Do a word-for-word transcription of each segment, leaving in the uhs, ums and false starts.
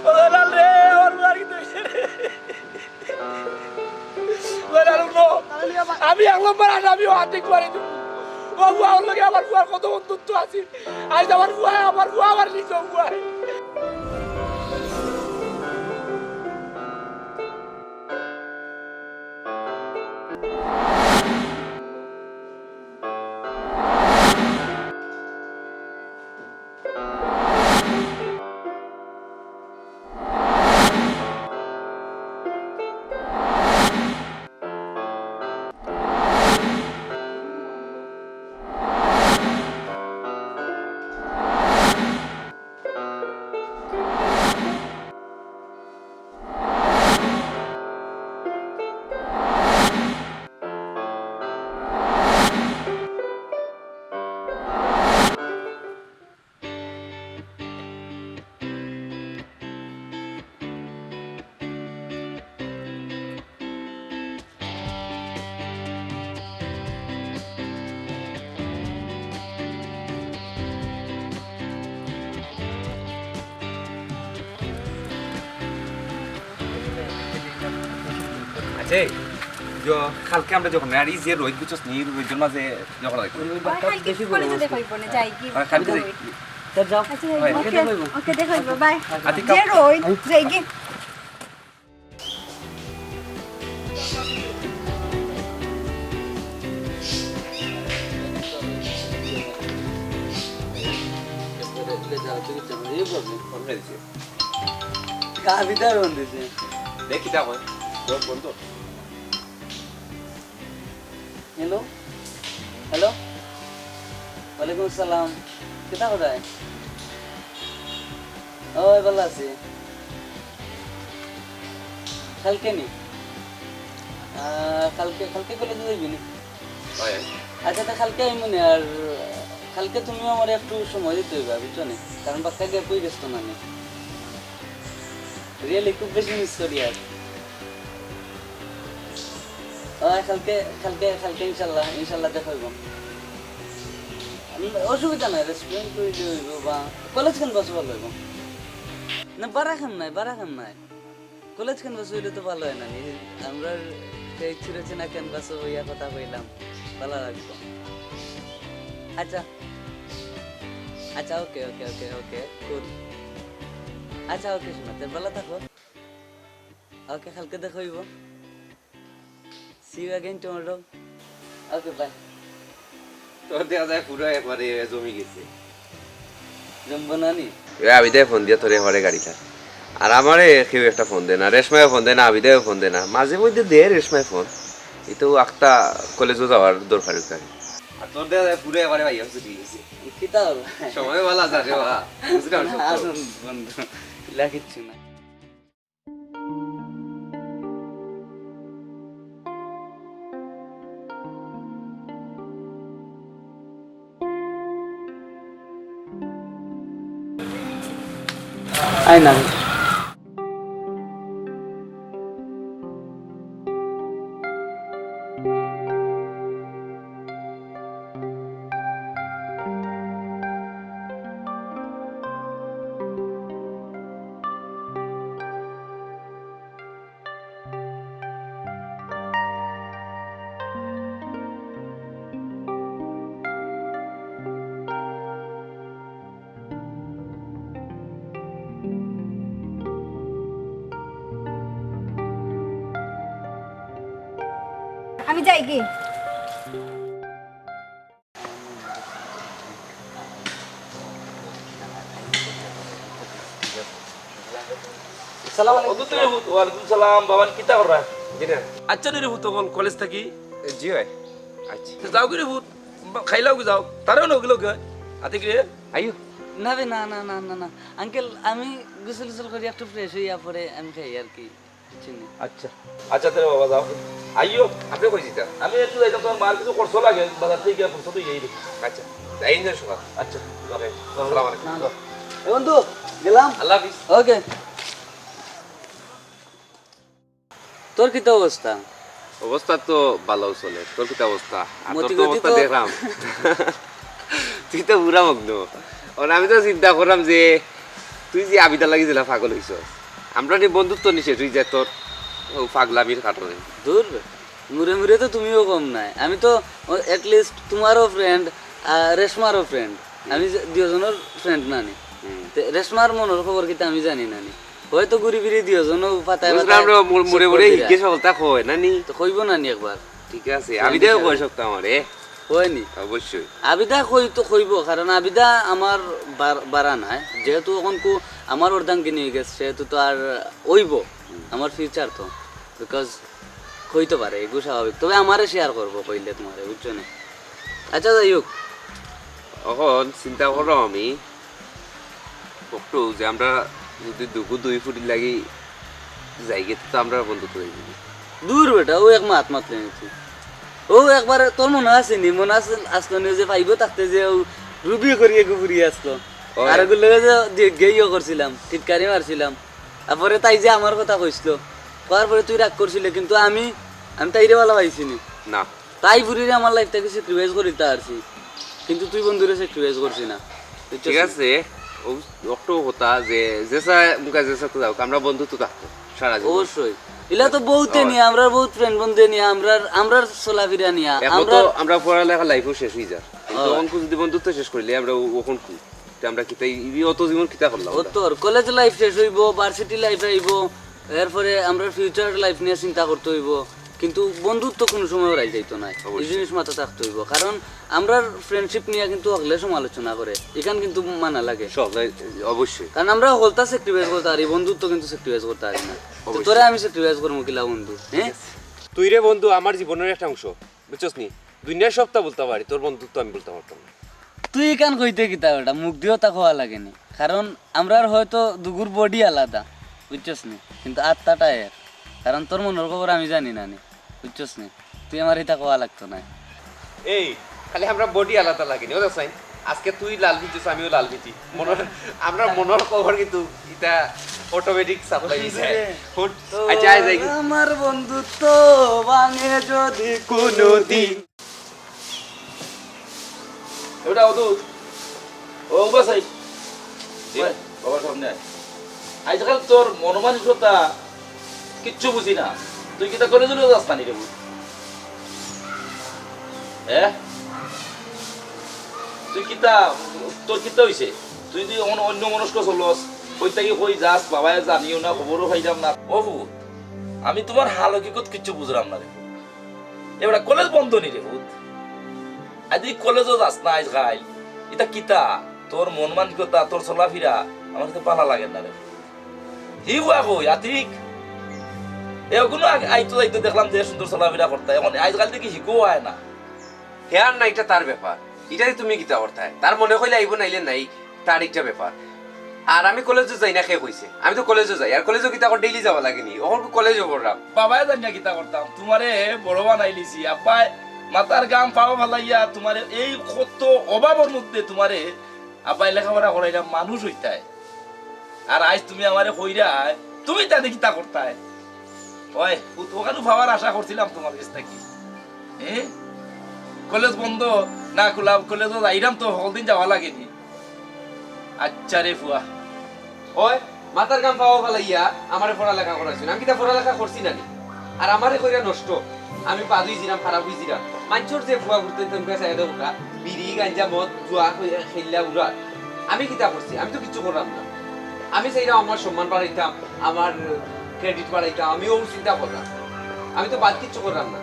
ও বেলাল রে, আমার ফুয়ার কিতা অইছে রে? বেলাল, হুনো, আমি এক নম্বর আসামি, ও আতিক মারি দিমু। ও ফুয়া, ওর লগে আমার ফুয়ার কত বন্ধুত্ব আছিল। আইজ আমার ফুয়া, আমার ফুয়া আমার নিজ ফুয়া। আচ্ছা, জ-, কালকে আমরা যখন, আর এই যে রোহিত বুঝছস নি, রোহিত জন্য যে যখন দেখবো। ওই কালকে বেশি গরম কলেজে আছে। দেখা হইব না, যাই কি? আর কালকে যাই। তো যাও। আচ্ছা, হয়। ওকে, ওকে, দেখা হইব, বাই। আচ্ছা, যে রোহিত, যাই কি? কাবিতা ফোন দিছে। দেখি তা কয়। বন্ধ। হ্যালো, হ্যালো, ওয়ালাইকুম আসসালাম। কিতা কও? ওই, ভালা আছি। কালকে নি? আহ, কালকে, কালকে কলেজে যাইবি নি? হয়। আচ্ছা, তে কালকে আইমু নে। আর কালকে তুমি আমারে একটু সময় দিতে হইবা, বুঝছো নি? কারণ বাক্কা গিয়া কই ব্যস্ত না নি। Really খুব বেশি মিস করি আর। আহ, কালকে, কালকে, কালকে ইনশাল্লাহ, ইনশাল্লাহ দেখা হইব। উম, অসুবিধা নাই, রেস্টুরেন্ট হইলে হইব বা কলেজ ক্যাম্পাসও ভালা হইব। না, বারা কাম নাই, বারা কাম নাই। কলেজ ক্যাম্পাস হইলে তো ভালা হয় না নি? আমরা সেই চিরচেনা ক্যাম্পাসে বইয়া কথা কইলাম, ভালা লাগতো। আচ্ছা, আচ্ছা, ওকে, ওকে, ওকে, ওকে, কুল। আচ্ছা, ওকে, শোনা, তে ভালা থাকো। ওকে, কালকে দেখা হইব। See you again tomorrow. Okay, bye. তোর দেখা যায় পুরো একবারে জমি গেছে। জমবো না নি? এ আবিদে ফোন দিয়া তোরে হরে গাড়ি থাক। আর আমারে কেউ একটা ফোন দে না, রেশমায়ও ফোন দে না, আবিদেও ফোন দে না। মাঝে মধ্যে দে রেশমায় ফোন। ই তো আখতা কলেজও যাওয়ার দরকার তাই। আর তোর দেখা যায় পুরো একবারে ভাই হচ্ছে ঠিক আছে। কিতা হলো? সময় ভালা যাবে বা। বুঝলাম সব তো। আসুন বন্ধু, ইলা কিচ্ছু না। আয় না। আমি যাই কি? সালাম আলাইকুম। ওয়ালাইকুম সালাম, বাবা, কিতা কররা? জি না। আচ্ছা, রে পুত, তখন কলেজ থাকি? জি ভাই। আচ্ছা। তো যাও কি রে পুত? বা-, খাইলাও কি যাও? তারাও না ওগুলো কে? আতে কি রে? আইও। না বে, না, না, না, না, না। আঙ্কেল, আমি গোসল গোসল করি, একটু ফ্রেশ হইয়া পরে আমি খাই আর কি। চিনি। আচ্ছা। আচ্ছা, তাহলে বাবা যাও। আইও। আপনি কই যেতা? আমি একটু যাইতাম, তোমার মার কিছু খরচ লাগে, বাজার থেকে গিয়া খরচ তো ইয়েই দেখি। আচ্ছা। যাই না সকাল। আচ্ছা। ওকে। আসসালামু আলাইকুম। না, না। এ বন্ধু, গেলাম। আল্লাহ হাফিজ। ওকে। তোর কিতা অবস্থা? অবস্থা তো ভালো চলে, তোর কিতা অবস্থা? আর তোর মতি তো গতি অবস্থা তো দেখলাম, তুই তো পুরা মগ্ন। আর আমি তো চিন্তা করলাম যে তুই যে আবিদার লাগি যেলা পাগল অইছস, আমরার নি বন্ধুত্ব নি শেষ অই যায় তোর অউ পাগলামির কারণে। দূর বে, মুরে মুরে তো তুমিও কম নায়। আমি তো at least তুমারও friend, আহ, রেশমারও friend। আমি যে দুইওজনর friend না নি। হুম। তে রেশমার মনর খবর কিতা আমি জানি না নি। হয়তো ঘুরি ফিরি দুইওজনও পাতায় বুঝলাম পাতায় রে, মু-, মুরে মুরে চক্কর দিরা। হিগে সকলতা কয় না নি? তো কইবো না নি একবার? ঠিক আছে, তো আবিদাও আমি কয় সপ্তাহ আমারে। কয় নি? অবশ্যই। আবিদা কই তো কইবো, কারণ আবিদা আমার বার-, বারা নায়। যেহেতু অখন কু আমার অর্ধাঙ্গিনী অই গেছে, সেহেতু তো আর অইবো। হুম। আমার future তো। Because কইতো পারে, এগু স্বাভাবিক। তবে আমারে share করবো কইলে তুমারে, বুঝছো নি? আচ্ছা, যাই হোক। অখন চিন্তা করলাম আমি, একটু যে আমরা যদি দুগু দুই ফুটির লাগি যাইগি, তো আমরা বন্ধুত্ব অইবো নি। দূর বেটা, অউ এক মাত মাতলে নি তুই। অউ একবার তোর মনো আছে নি? মনো আছে, আসলো নি যে five-ও থাকতে যে অউ রুবি করি এগু ফুরি আসলো। অয়। আর অগুর লগে যে দি-, গেইও করছিলাম, টিটকারি মারছিলাম। তারপরে তাই যে আমার কথা কইছিল, কওয়ার পরে তুই রাগ করছিলে, কিন্তু আমি, আমি তাইরে ভালা পাইছি নি। না। তাই ফুরিরে আমার life থাকি sacrifice করিতে পারছি, কিন্তু তুই বন্ধুরে sacrifice করছি না, বুঝছস ঠিক নি? আছে, অউ একটু কথা যে যেসা মুখে যেসা তো যাউক, আমরা বন্ধুত্ব থাকবো সারা জীবন। অবশ্যই। ইলা তো বউতে অয়। নিয়া, আমরার বউত friend বন্ধু নিয়া, আমরার, আমরার চলাফিরা নিয়া, এখন তো আমরার আমরা পড়ালেখা life-ও শেষ অই যায়, কিন্তু অয়। অখন যদি বন্ধুত্ব শেষ করিলে আমরা অ-, অখন কি? তে আমরা কিতা, ই-, অত জীবন কিতা করলাম ও আমরা? তোর college life শেষ অইবো, varsity life আইবো, এরপরে আমরার future life নিয়া চিন্তা করতে অইবো, কিন্তু বন্ধুত্ব কুনু সময় হারাই যাইতো নায়। ই অবশ্যই। জিনিস মাথাত থাকতে অইবো, কারণ আমরার friendship নিয়া কিন্তু হকলে সমালোচনা করে, ইখান কিন্তু মানা লাগে। সব, অবশ্যই। কারণ আমরা হকলতা sacrifice করতে পারি, বন্ধুত্ব কিন্তু sacrifice করতে পারি না। তো অবশ্যই। তোরে আমি sacrifice করমু কিলা বন্ধু, হ্যাঁ? তুই রে বন্ধু আমার জীবনর একটা অংশ, বুঝছস নি? দুনিয়ার সবতা ভুলতাম পারি, তোর বন্ধুত্ব আমি ভুলতাম পারতাম না। তুই ইখান কইতে কিতা বেটা? মুখ দিও তা কওয়া লাগে নি। কারণ আমরার হয়তো দুগুর body আলাদা, বুঝছস নি? কিন্তু আত্মাটা এক। কারণ তোর মনর খবর আমি জানি না নি, বুঝছস নি? তুই আমারে ইতা কওয়া লাগতো নায়। এই, খালি আমরার body আলাদা লাগে নি, বুঝছস নি? আজকে তুই লাল ফিজছস, আমিও লাল ফিজি। মনর, আমরার মনর খবর কিন্তু ইতা automatic supply অই যায়। হুন, আচ্ছা, আয় যাই। আমার বন্ধুত্ব ভাঙে যদি কুনুদিন। এবার অদূত। ও, উবা সাই। জি। ওই, বাবার সামনে আয়। আজকাল তোর মনোমানসিকতা কিচ্ছু বুঝি না। তুই কিতা কলেজো যাস না নি রে পুত? হ্যাঁ? তুই কিতা, তোর কিতা অইছে? তুই যদি অন-, অন্যমনস্ক চলস, কই থাকি কই যাস, বাবায় জানিও না, খবরও পাইলাম না। ও পুত, আমি তুমার হাল হকিকত কিচ্ছু বুঝলাম না রে পুত। এবার কলেজ বন্ধ নি রে পুত। আজ এই কলেজো যাস না আজকাল। ইতা কিতা? তোর মন মানসিকতা, তোর চলাফিরা আমার তো ভালা লাগে না রে। হি হুয়া কই, আতিক? এ অগুনো আগে আইতো যাইতো দেখলাম যে সুন্দর চলাফিরা করতা। অখন আজকাল দেখি হিকু অয় না। হে আর না, ইটা তার ব্যাপার। ইটারে তুমি কিতা করতায়? তার মনে কইলে আইবো, নাইলে নাই, তার একটা ব্যাপার। আর আমি কলেজো যাই না, কে কইছে? আমি তো কলেজো যাই। আর কলেজো কিতা কর, daily যাওয়া লাগে নি? অখন কলেজো পড়রাম। বাবায় জানিয়া কিতা করতাম? তুমারে বড় বানাইলিছি। আব্বায় মাথার ঘাম পাও ফালাইয়া তুমারে এই কত অভাবর মধ্যে তুমারে আব্বায় লেখাপড়া করাইলাম, মানুষ অইতায়। আর আইজ তুমি আমারে কইরায়, তুমি তাতে কিতা করতায়? ওই, অত অখানউ পাওয়ার আশা করছিলাম তুমার গেছ থাকি। এ? কলেজ বন্ধ না খোলা, কলেজো যাইরাম তো হকলদিন যাওয়া লাগে নি। আচ্ছা রে ফুয়া। ওই, মাথার ঘাম পাও ফালাইয়া আমারে পড়ালেখা করাইছইন। আমি কিতা পড়ালেখা করছি না নি? আর আমারে কইরা নষ্ট। আমি বাদ অইযিরাম, খারাপ অইযিরাম। মানষর যে ফুয়া ফুরতে তেমকা চাইয়া দেও ওটা। বিড়ি, গাঞ্জা, মদ, জুয়া, খই-, খেললা উড়ার। আমি কিতা করছি? আমি তো কিচ্ছু করলাম না। আমি চাইরাম আমার সম্মান বাড়াইতাম, আমার credit বাড়াইতাম, আমি অউ চিন্তা করলাম। আমি তো বাদ কিচ্ছু করলাম না।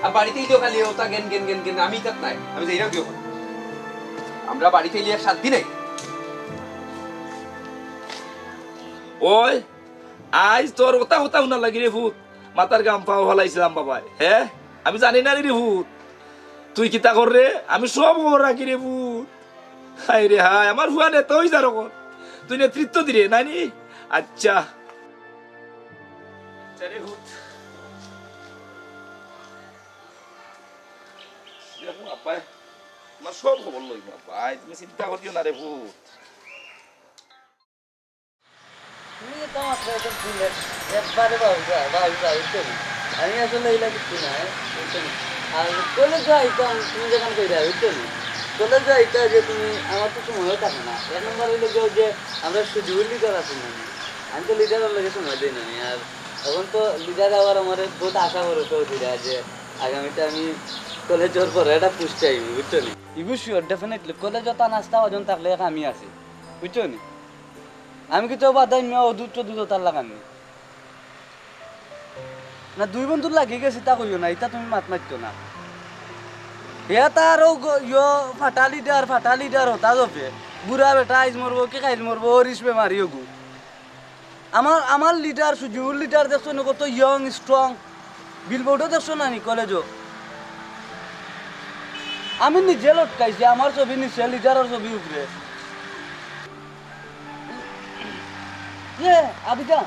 আর বাড়িতে আইলেও খালি ওটা গেন, গেন, গেন, গেন, আমি ইতাত নাই। আমি যাইরাম গিয়া। আমরা বাড়িতে আইলে আর শান্তি নাই। ওই, আইজ তোর ওটা কথা হুনার লাগি রে ফুত। মাথার ঘাম পাও ফালাইছিলাম বাবায়, হ্যাঁ? আমি জানি না রে ফুত। তুই কিতা কররে? আমি সব খবর রাখি রে ফুত। হায় রে হায়, আমার ফুয়া নেতা অই যার অখন। তুই নেতৃত্ব দিরে, নায় নি? আচ্ছা। আচ্ছা রে ফুত। দেখো আব্বায়, তুমার সব খবর লইমু আব্বায়, তুমি চিন্তা করিও না রে ফুত। তুমি তো আমার একদম দিলে একবারে বাবু যা, বাবু যা, বুঝছো নি? আমি আসলে এইলা কিচ্ছু না, হ্যাঁ? বুঝছো নি? আর কলেজো আইতাম, তুমি যেখান কইরা, বুঝছো নি? কলেজো আইতা যে তুমি, আমার তো সময়ও থাকে না। এক নম্বর অইলো যে, ওই যে আমরা সুজিবুর লিডার আছি না নি, আমি তো লিডারর লগে সময় দেই না নি। আর এখন তো লিডারে আবার আমারে বহুত আশা ভরসাও দিরা যে আগামীতে আমি কলেজর পরে একটা পোস্ট চাইবো, বুঝছো নি? ইগু শিওর, ডেফিনেটলি। কলেজো তা নাস্তা ওজন থাকলে এক আমি আছি, বুঝছো নি? আমি কিন্তু বাদাই মিয়া অদূর টদূর তার লাগাননি। না, দুই বন্ধুর লাগি গেছি, তা কইও না, ইতা তুমি মাত মাতিও না। হে তার ও গ-, ইয়ো ফাটা লিডার, ফাটা লিডার হতা জপে। বুড়া বেটা আইজ মরবো কি কাইল মরবো, হরিস বেমারি ওগু। আমার, আমার লিডার, সুজিবুর লিডার দেখছো না কত ইয়ং, স্ট্রং। বিলবোর্ডও দেখছো না নি কলেজো? আমি নিজে লটকাইছি আমার ছবি নিচে, লিডারর ছবি উপরে। ইয়ে, আবিদা,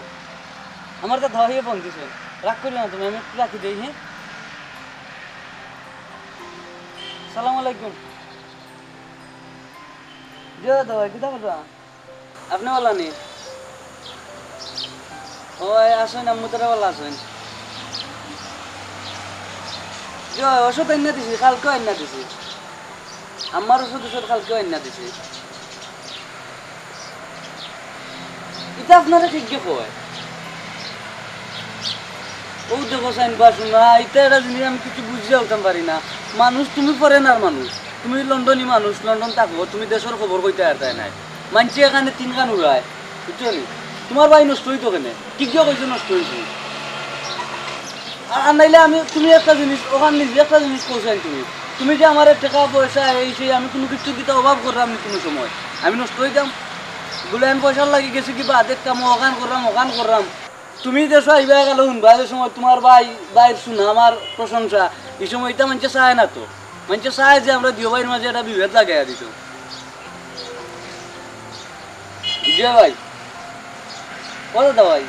আমার তো দাওয়াইয়ে ফোন দিছে। রাগ করিও না তুমি, আমি একটু রাখি দেই, হ্যাঁ? সালাম আলাইকুম। জি দাদা ভাই, কিতা করবা? আপনি ভালা নি? ওই আছইন, আম্মু তারা ভালা আছইন। জি, ওষুধ আইনা দিছি, কালকেও আইনা দিছি। আম্মার ওষুধ, ওষুধ কালকেও আইনা দিছি। ইতা আপনারে কিগিয়ে কয়? ও দেখো চাইন বা শুনা, ইতা একটা জিনিস আমি কিছু বুঝিয়া উঠাম পারি না। মানুষ, তুমি ফরেনার মানুষ, তুমি লন্ডনী মানুষ, লন্ডন থাকো, তুমি দেশর খবর কইতায় পারতায় নায়। মানষে এখানে তিনখান উড়ায়, বুঝছো নি? তোমার ভাই নষ্ট অইতো কেনে? কিগিয়ে কইছে নষ্ট অইছে? আর, আর নাইলে আমি, তুমি একটা জিনিস, ওখান নিজে একটা জিনিস কইছাইন তুমি। তুমি যে আমারে টেকা পয়সা এই সেই, আমি কুনু কিচ্ছুর কিতা অভাব কররাম নি কুনু সময়? আমি নষ্ট অইতাম? বুলে আমি পয়সার লাগি গেছি কিবা, দেখতাম, ওখান কররাম, ওখান কররাম। তুমি দেশো আইবা গেল হুনবা যে সময় তোমার ভাই, ভাইর সুনাম আর প্রশংসা, এই সময় ইতা মানষে চায় না তো। মানষে চায় যে আমরা দুইও ভাইর মাঝে একটা বিভেদ লাগাইয়া দিত। জি ভাই। ও দাদা ভাই,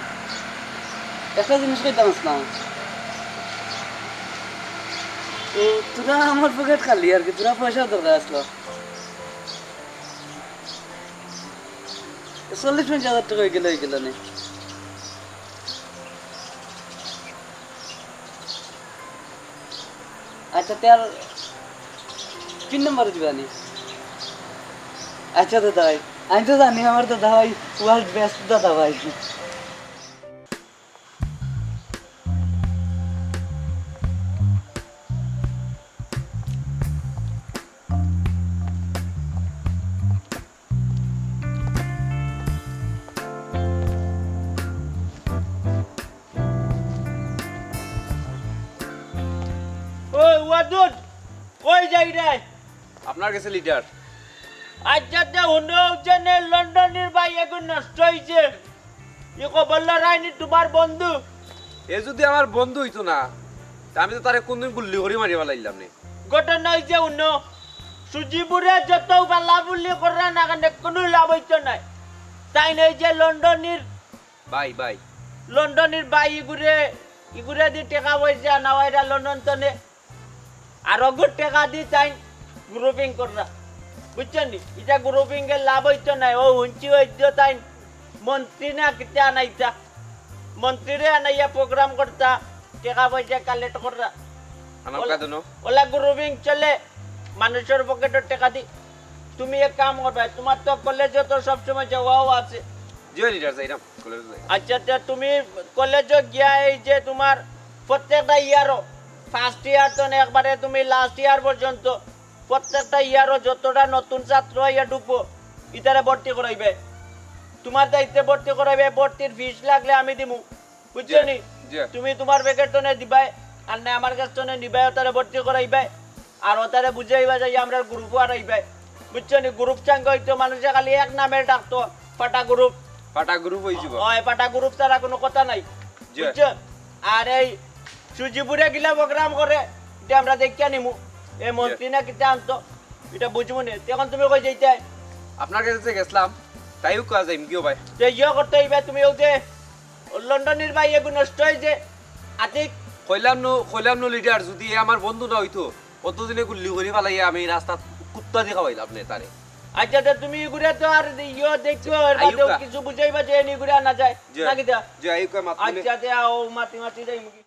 একটা জিনিস কইতাম আসলাম। তো তোরা আমার পকেট খালি আর কি, তোরা পয়সা দরকার আসলো। চল্লিশ পঞ্চাশ হাজার টেকা অইগেলে অইগেলো নি। আচ্ছা, তে আর পিন নম্বর দিবা নি? আচ্ছা দাদা ভাই, আমি তো জানি আমার দাদা ভাই world best দাদা ভাই। ওই ওয়াদুদ, কই যাইরায়? আপনার গেছে লিডার। আচ্ছা, তে হুনো, হুনছি নে লন্ডনীর ভাই এগু নষ্ট অইছে। ই খবর লইরায় নি তোমার বন্ধু? এ যুদি আমার বন্ধু অইতো না, তে আমি তো তারে কুনদিন গুল্লি করি মারি ফালাইলাম নে। ঘটনা অইছে হুনো, সুজিবুরে যত ফালাফুলি কররা না কেনে কুনু লাভ অইতো নায়। তাইন অইছে লন্ডনীর ভাই, ভাই। লন্ডনীর ভাই ইগুরে, ইগুরে দি টেকা পয়সা নেওয়াইরা লন্ডন তনে। আর অগুর টেকা দি তাইন গ্রুপিং কররা। বুঝছো নি? ইটা গ্রুপিং এ লাভ অইতো নায়। ও হুনছি অইতো তাইন মন্ত্রী না কিতা আনাইতা। মন্ত্রীরে আনাইয়া প্রোগ্রাম করতা, টেকা পয়সা কালেক্ট কররা। আনাও ওলা, কাঁদে নো? ওলা গ্রুপিং চলে, মানুষর পকেটর টেকা দি। তুমি এক কাম করবায়, তোমার তো কলেজো তো সবসময় যাওয়াও আছে। জি লিডার, যাইরাম, কলেজো যাইরাম। আচ্ছা, তে তুমি কলেজো গিয়া এই যে তোমার প্রত্যেকটা ইয়ারও, ফার্স্ট ইয়ার তো না, একবারে তুমি লাস্ট ইয়ার পর্যন্ত প্রত্যেকটা ইয়ারও যতটা নতুন ছাত্র আইয়া ঢুকবো, ইতারে ভর্তি করাইবায়। তোমার দায়িত্বে ভর্তি করাইবায়, ভর্তির ফিস লাগলে আমি দিমু। বুঝছো জি, নি? জি। তুমি তোমার পকেট তনে দিবায়, আর না আমার গেছ তনে নিবায়, ওতারে ভর্তি করাইবায়, আর ওতারে বুঝাইবায় যে আমরার গ্রুপো আর আইবায়। বুঝছো নি? গ্রুপ চাঙ্গা অইতো, মানুষে খালি এক নামে ডাকতো, ফাটা গ্রুপ। ফাটা গ্রুপ অইযিবো। অয়, ফাটা গ্রুপ ছাড়া কুনু কথা নাই। জি। বুঝছো? আর এই সুজিবুরে গিলা প্রোগ্রাম করে, ইটা আমরা দেখিয়া নিমু। এ মন্ত্রী জি। না কিতা আনতো, ইটা বুঝমু নে। তে এখন তুমি কই যাইতায়? আপনার গেছে গেছলাম, তাইও কওয়া যাইমু গিও ভাই। তে ইয়ে করতে অইবায় তুমি, অউ যে লন্ডনীর ভাই এগু নষ্ট অইছে, আতিক। কইলাম নু, কইলাম নু লিডার, যুদি এ আমার বন্ধু না অইতো, অতদিনে গুল্লি করি ফালাইয়া আমি রাস্তাত কুত্তা দি খাওয়াইলাম নে তারে। আচ্ছা, তে তুমি ইগুরে তো আর ইয়ে দেখছো, এর বাদেও আইউকা। কিছু বুঝাইবা যে এনে ইগুরে আনা যায়, জি। না কিতা? জি, আইউকা মাত বলে। আচ্ছা, তে আও, মাতি মাতি যাইমু গি।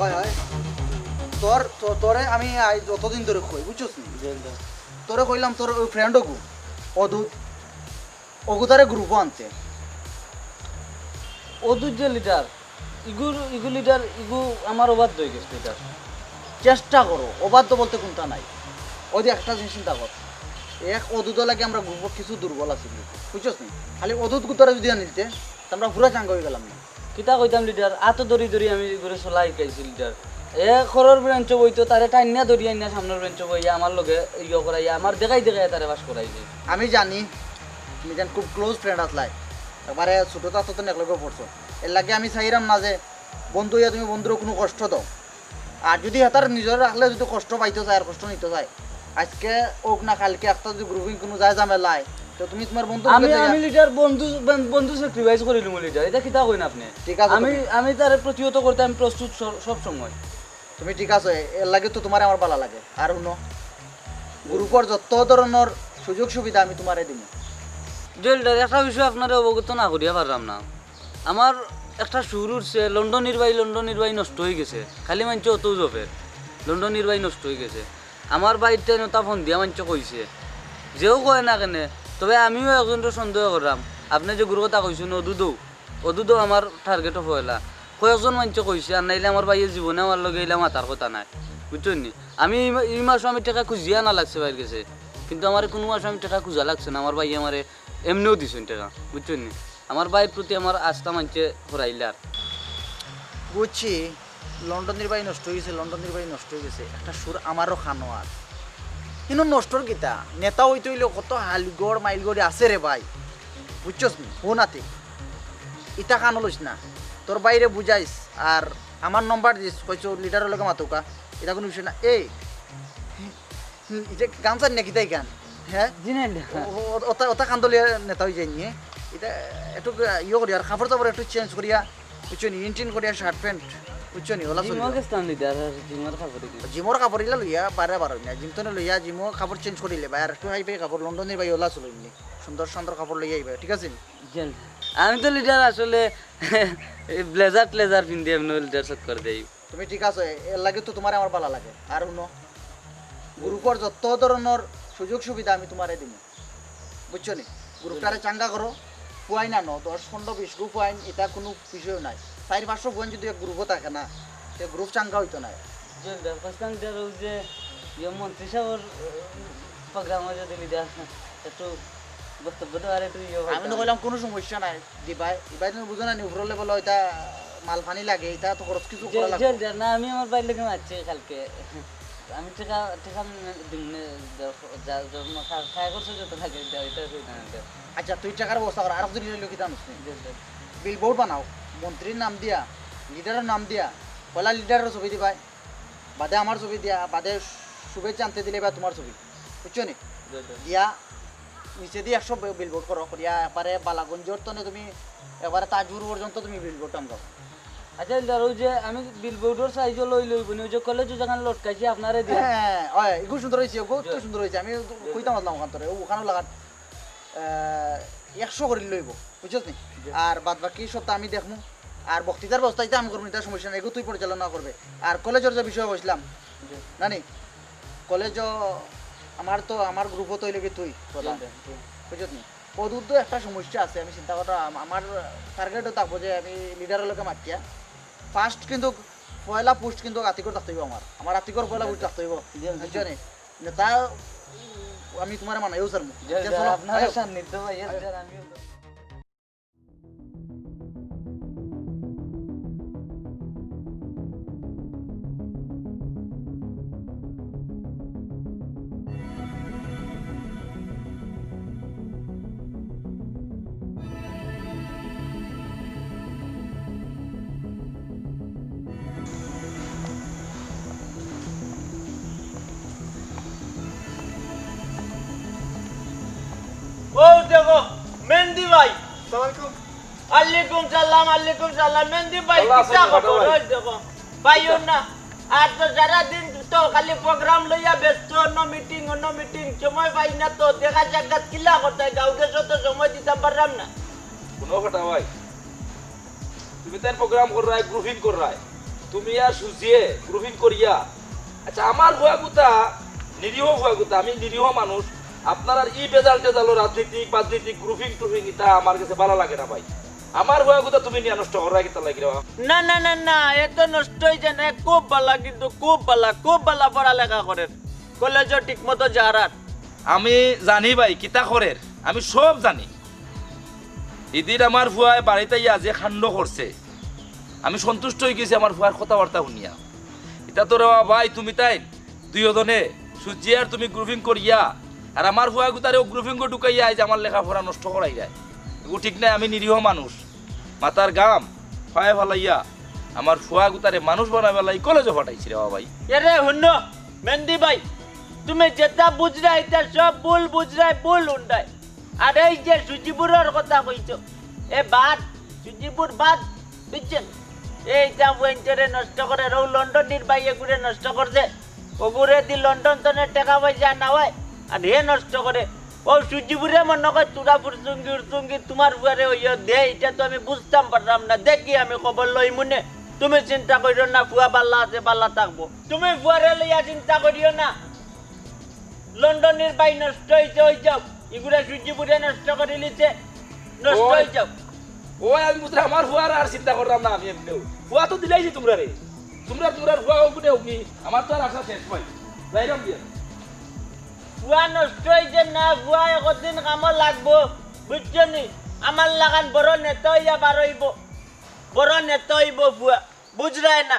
অয়, অয়। তোর, তো-, তোরে আমি আই যতদিন ধরে কই, বুঝছস নি? জি, জি। তোরে কইলাম তোর ওই ফ্রেন্ড ওগু, অদূত, অগুতারে গ্রুপো আনতে। অদূত যে লিডার, ইগু, ইগু লিডার, ইগু আমার অবাধ্য অই গেছে লিডার। চেষ্টা করো, অবাধ্য বলতে কুনতা নাই। ওই যে একটা জিনিস চিন্তা কর, এক অদূত লাগি আমরা গ্রুপো কিছু দুর্বল আছি গ্রুপো, বুঝছস নি? খালি অদূত গুতারে যদি আনিলতে, তে আমরা পুরা চাঙ্গা অই গেলাম না। কিতা কইতাম লিডার, আতো ধরি ধরি আমি ইগুরে চলা শিখাইছি লিডার। এ খরর বেঞ্চো বইতো, তারে টাইন্না ধরি আইন্না সামনর বেঞ্চো বইয়া আমার লগে ইয়ো করাইয়া, আমার দেখাই দেখাই তারে পাস করাইছি। আমি জানি, তুমি যেন খুব ক্লোজ ফ্রেন্ড আছলায়, একবারে ছোট থাকতে তো একলগে পড়ছো। এর লাগি আমি চাইরাম না যে বন্ধু অইয়া তুমি বন্ধুরে কুনু কষ্ট দেও। আর যদি হেতার নিজর রাখলে যদি কষ্ট পাইতো চায় আর কষ্ট নিতো চায়, আইজকে অউক না কাইলকে একটা যদি গ্রুপিং কুনু যায় ঝামেলায়, তো তুমি তুমার বন্ধু আমি, আমি লিডার বন্ধু, বন-, বন্ধু স্যাক্রিফাইস করিলিমু লিডার, ইতা কিতা কইন আপনে? ঠিক আছে, আমি, তুমি আমি তারে প্রতিহত করতে আমি প্রস্তুত সব, সব সময়। তুমি ঠিক আছো, এ-, এর লাগি তো তুমারে আমার ভালা লাগে। আর হুনো, গ্রুপর যত ধরনর সুযোগ সুবিধা আমি তুমারে দিমু। জি লিডার, একটা বিষয় আপনারে অবগত না করিয়া পাররাম না। আমার একটা সুর উঠছে, লন্ডনির ভাই, লন্ডনির ভাই নষ্ট অই গেছে। খালি মাইনষে অতউ জপের, লন্ডনির ভাই নষ্ট অই গেছে। আমার ভাইর তাইন অতা ফোন দিয়া মাইনষে কইছে। যেউ কয় না কেনে, তবে আমিও একজনরে সন্দেহ কররাম। আপনে যেগুর কথা কইছইন, অদূতউ, অদূতউ আমার টার্গেটো পয়লা। কয়েকজন মাইনষে কইছে, আর নাইলে আমার ভাইয়ে জীবনে আমার লগে ইলা মাতার কথা নায়, বুঝছইন নি? আমি ই মা-, ই মাসো আমি টেকা খুজিয়া আনা লাগছে ভাইর গেছে, কিন্তু আমারে কুনু মাসো আমি টেকা খুজা লাগছে না, আমার ভাইয়ে আমারে এমনেউ দিছইন টেকা, বুঝছইন নি? আমার ভাইর প্রতি আমার আস্থা মাইনষে হারাইলার। বুঝছি, লন্ডনির ভাই নষ্ট অই গেছে, লন্ডনির ভাই নষ্ট অই গেছে। একটা সুর আমারও খানো আর। কিন্তু নষ্টর কিতা? নেতা অইতে অইলে কত হাইলগড় মাইলগড়ি আছে রে ভাই। বুঝছস নি? হুন আতে। ইতা কানো লইস না। তোর ভাইরে বুঝাইস, আর আমার নম্বর দিস, কইস লিডারর লগে মাতউক্কা। ইতা কুনু বিষয় না। এই, হুম, ইটা গান চান নাকি তাই গান? হ্যাঁ? জি না, না। ও, ও, ওটা, ওটা কান্দলিয়া নেতা অই যায়নি, হ্যাঁ? ইটা একটু ইয়ে করিয়া, আর কাপড় চাপড় একটু চেঞ্জ করিয়া, বুঝছো নি? ইনটিন করিয়া শার্ট প্যান্ট, বুঝছো নি? ওলা জিমো চলিও। গেছলাম লিডার, আর জিমর কাপড় ইগুন। জিমর কাপড় ইলা লইয়া বারে বারো না, জিম তো না লইয়া, জিমো কাপড় চেঞ্জ করিলে ভাই, আর একটু হাই ফাই কাপড়, লন্ডনির ভাই ওলা চলইনি। সুন্দর সুন্দর কাপড় লইয়া আইবা, ঠিক আছে নি? জি না। আমি তো লিডার আসলে এই ব্লেজার ট্লেজার পিন্দি এমনে লিডার শট করি দেই। তুমি ঠিক আছো, এ-, এর লাগি তো তুমারে আমার ভালা লাগে। আর হুনো, গ্রুপর যত ধরনর সুযোগ সুবিধা আমি তুমারে দিমু, বুঝছো নি? গ্রুপটারে চাঙ্গা করো, ফুয়াইন আনো, দশ, পনরো, বিশ গু ফুয়াইন, ইটা কুনু বিষয় নায়। চাইর পাঁচশো ফুয়াইন যদি এক গ্রুপো থাকে না, তে গ্রুপ চাঙ্গা অইতো নায়। যে ব্যবস্থা নিতে আর ওই যে ইয়ে মন্ত্রী সাহেবর, উম, প্রোগ্রামে যদি লিডার একটু বক্তব্য দেওয়ার একটু ইয়ে আমি তো কইলাম কুনু সমস্যা নাই, দিবাই, ইবাই তুমি বুঝো না নি, উপরর লেভেল ইটা মাল পানি লাগে, ইটা তো খরচ কিছু করা লাগবো। না, আমি আমার ভাইর লগে মাতছি কাইলকে। আমি টেকা, টেকা দিমু নে, যা, যা, যা, খা-, খায় খরচ যত লাগে, দেও, ইটা অসুবিধা নাই, দেও। আচ্ছা, তুই টেকার ব্যবস্থা কর, আর যদি লিডার কিতা আনস নি? জি, জি। বিলবোর্ড বানাও, মন্ত্রীর নাম দিয়া, লিডারর নাম দিয়া, পয়লা লিডারর ছবি দিবায়, বাদে আমার ছবি দিয়া, বাদে শুভেচ্ছা আনতে দিলে বা তুমার ছবি, বুঝছো নি? জি, জি। দিয়া নিচেদি একশো বি-, বিলবোর্ড করো, করিয়া একবারে বালাগঞ্জর তনে তুমি একবারে তাজপুর পর্যন্ত তুমি বিলবোর্ড টানবায়। আচ্ছা, লিডার, ওই যে আমি বিলবোর্ডর সাইজও লই লইব নি, ওই যে কলেজো যেখান লটকাইছি আপনারে দিয়া। হ্যাঁ, অয়, ইগু সুন্দর অইছে, ইগু তো জি। সুন্দর অইছে। আমি জি, জি। কইতাম পারলাম ওখান তোরে, ওখানও লাগাত, আহ, একশো করি লইব, বুঝছস নি? জি। আর বাদ বাকি সবতা আমি দেখমু। আর বক্তৃতার ব্যবস্থা ইতা আমি করমু, ইতা সমস্যা নাই, ইগু তুই পরিচালনা করবে। আর কলেজর যে বিষয়ে কইছিলাম, জি। নানি, কলেজো আমার তো, আমার গ্রুপো তো অইলে কি তুই প্রধান। জি, জি, জি। বুঝছত নি? অদূত একটা সমস্যা আছে, আমি চিন্তা করলাম, আম-, আমার টার্গেটও থাকবো যে আমি লিডারর লগে মাতিয়া। ফার্স্ট কিন্তু পয়লা পোস্ট কিন্তু আতিকর থাকতে অইবো আমার। আমার আতিকর পয়লা জি, পোস্ট জি। থাকতে অইবো। জি, জি। বুঝছো নি? নেতা, আমি তুমারে মানাইও স্যার। জি, জি, চলো, আপনারা আয়ো। সান্নিধ্য পাইয়া, স্যার, আমিও তো ও দেখো, মেহেন্দি ভাই। আসসালামু আলাইকুম। আলাইকুম সালাম, আলাইকুম সালাম। মেহেন্দি ভাই, কিতা খবর? ওই দেখো, পাইও না। আর তো সারা দিন তো খালি প্রোগ্রাম লইয়া ব্যস্ত, অন্য মিটিং, অন্য মিটিং, সময় পাই না তো। দেখা সাক্ষাৎ কিলা করতায়, গাঁও দেশো তো সময় দিতাম পারলাম না। হুনো কথা ভাই, তুমি তাই প্রোগ্রাম কররায়, গ্রুপিং কররায়, তুমি আর সুজিয়ে গ্রুপিং করিয়া, আচ্ছা, আমার ফুয়াগুতা নিরীহ ফুয়াগুতা, আমি নিরীহ মানুষ। আপনারার ই বেজাল টেজালো রাজনীতিক বাজনীতিক গ্রুপিং টুপিং ইতা আমার গেছে ভালা লাগে না ভাই। আমার ফুয়াগুতা তুমি নিয়া নষ্ট কররায় কিতার লাগি রে বা? না, না, না, না, এত নষ্ট অইছে না, খুব ভালা, কিন্তু খুব ভালা, খুব ভালা পড়ালেখা করের, কলেজও ঠিক মতো যারার। আমি জানি ভাই, কিতা করের, আমি সব জানি। ইদিন আমার ফুয়ায় বাড়িত আইয়া যে কাণ্ড করছে, আমি সন্তুষ্ট অইগেছি আমার ফুয়ার কথাবার্তা হুনিয়া। ইতা তো রে বা ভাই, তুমি তাইন দুইওজনে, সুজিয়ে আর তুমি গ্রুপিং করিয়া, আর আমার ফুয়াগুতারেও গ্রুপিংও ঢুকাইয়া আইজ আমার লেখাপড়া নষ্ট করাইরায়। এগু ঠিক নায়, আমি নিরীহ মানুষ, মাথার ঘাম পায়ে ফালাইয়া আমার ফুয়াগুতারে মানুষ বানাইবার লাগি কলেজো পাঠাইছি রে বা ভাই। এরে হুনো, মেন্দি ভাই, তুমি যেতা বুঝরায় ইতা সব ভুল বুঝরায়, ভুল হুনরায়। আর এই যে সুজিপুরর কথা কইছো, এ বাদ, সুজিপুর বাদ, বুঝছো নি? এইতা ফুয়াইন্তরে নষ্ট করের, অউ লন্ডনির ভাই এগুরে নষ্ট করছে। অগুরেদি লন্ডন তনে টেকা পয়সা না অয়, আর হে নষ্ট করে। অউ সুজিপুরে মনো কয় তুরা ফুরসুঙ্গি উরসুঙ্গি তুমার ফুয়ারে অইয়া দে, ইতা তো আমি বুঝতাম পাররাম না। দেখি আমি খবর লইমুনে। তুমি চিন্তা করিও না, ফুয়া ভালা আছে, ভালা থাকবো। তুমি ফুয়ারে লইয়া চিন্তা করিও না। লন্ডনির ভাই নষ্ট অইছে, অই যাউক। ইগুরে সুজিপুরে নষ্ট করিলিছে, নষ্ট অই যাউক। ওই আমি বুঝলাম, আমার ফুয়ার আর চিন্তা করলাম না আমি এমনেউ। ফুয়া তো দিলাইছি তুমরারে। তুমরা, তুমরার ফুয়া অগুনে অগি। আমার তো আর আশা শেষ ভাই। যাইরাম দিয়া। ফুয়া নষ্ট অইছে না, ফুয়া একদিন কামো লাগবো, বুঝছো নি? আমার লাখান বড় নেতা অইয়া বার অইবো, বড় নেতা অইবো ফুয়া। বুঝরায় না।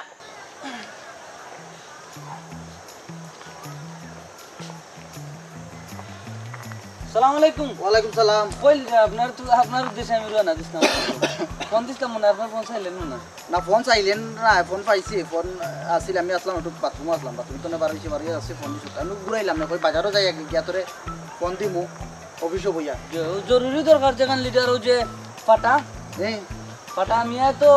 সালাম আলাইকুম। ওয়ালাইকুম সালাম। কইল যে আপনার তো, আপনার উদ্দেশ্যে আমি রওনা দিছলাম। ফোন দিছলাম মনে, আপনার ফোন silent মনে। না, ফোন silent না, ফোন পাইছি, ফোন আছিল, আমি আছলাম একটু বাথরুমো আছলাম, বাথরুম তনে বার অইছি, বার অইয়া আছি, ফোন দিছো। আমি ঘুরাইলাম না, কই বাজারো যাই গিয়া তোরে ফোন দিমু। অফিসো বইয়া। যে, ও জরুরি দরকার যেখান লিডার, ও যে ফাটা। এ? ফাটা মিয়া তো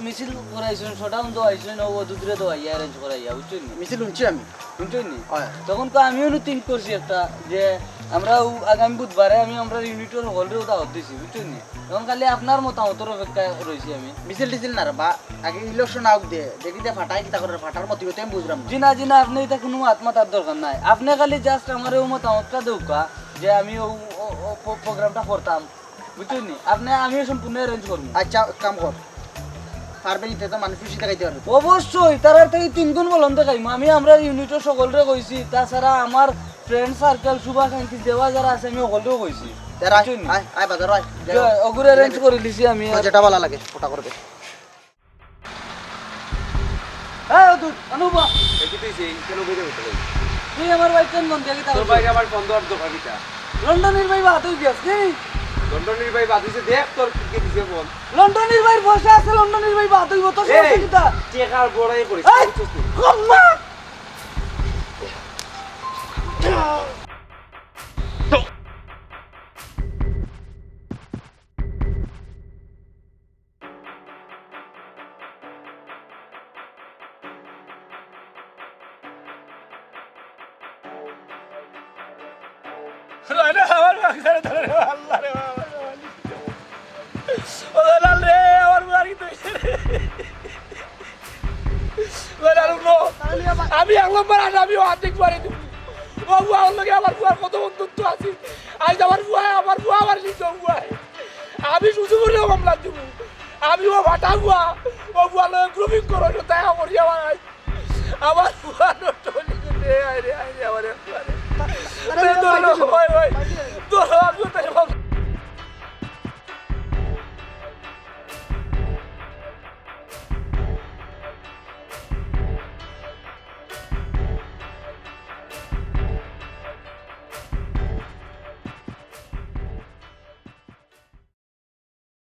মিছিল করাইছইন, শোডাউন দেওয়াইছইন, ও দুধরে দেওয়াইয়া arrange করাইয়া, বুঝছইন নি? মিছিল হুনছি আমি। হুনছইন নি? অয়। তখন তো আমিও নু think করছি একটা, যে আমরা ও আগামী বুধবারে আমি আমরার ইউনিটর হকলরেও দাওয়াত দিছি, বুঝছইন নি? তখন খালি আপনার মতামতর অপেক্ষায় রইছি আমি। মিছিল টিছিল না রে বা, আগে ইলেকশন আউক দে, দেখি দে ফাটায় কিতা করের, ফাটার মতিগতি আমি বুঝরাম না। জি না, জি না, আপনে ইতা কুনু মাত মাতার দরকার নাই। আপনে খালি just আমারে ও মতামতটা দেউক্কা যে আমি ও, ও, ও প্র-, প্রোগ্রামটা করতাম, বুঝছইন নি? আপনে, আমিও সম্পূর্ণ arrange করমু। আচ্ছা, এক কাম কর, পারবে নি তে তো মানুষ খুশি দেখাইতে পারবে। অবশ্যই, তারার থাকি তিন গুণ বলন দেখাইমু। আমি আমরার ইউনিটর হকলরে কইছি, তাছাড়া আমার friend circle, শুভাকাঙ্ক্ষী যেবা যারা আছে, আমি হকলরেও কইছি। তে আয়, বুঝছইন নি? আয়, আয় বাজারো আয়। যে, ওগুরে arrange করিলিছি আমি। আমার যেটা ভালা লাগে, ওটা করবে। এই অদূর, আনু বা। এ কিতা অইছে? কেনে বইরে বইতে লাগে? তুই আমার ভাই কেন মন দেখি তোর ভাইরে আমার ফোন দেওয়ার দরকার কিতা? লন্ডনির ভাই বাদ অই গেছে, কি? লন্ডনির ভাই বাদ অইছে, দেখ তোর কে দিছে ফোন। লন্ডনির ভাইর পয়সা আছে, লন্ডনির ভাই বাদ অইবো, তোর এই, সমস্যা কিতা? টেকার বড়াই করিস, এই, বুঝছস তুই? কম্মা! আরে আমার বাগদারে ধরে রে, আল্লাহ রে বাবা রে বাবা। ও লাল রে, আমার বুয়ার কিতা অইছে রে? ও লাল রে, আমি এক নম্বর আসামি, ও অর্ধেক মারি দিমু। ও বুয়া, ওর লগে আমার বুয়ার কত বন্ধুত্ব আছে। আইজ আমার বুয়া, আমার বুয়া আমার নিজের বুয়া। আমি সুযোগ হলেও মামলা দিমু। আমি ও ফাটা বুয়া, ও বুয়া লগে grouping করো, দেখা করি আমার আইজ। আমার ফুয়া নষ্ট অইলি গেছে, আয় রে, আয় রে, আমার এক ফুয়া রে। আরে, আরে, বেদনা, আরে, ওই, ওই।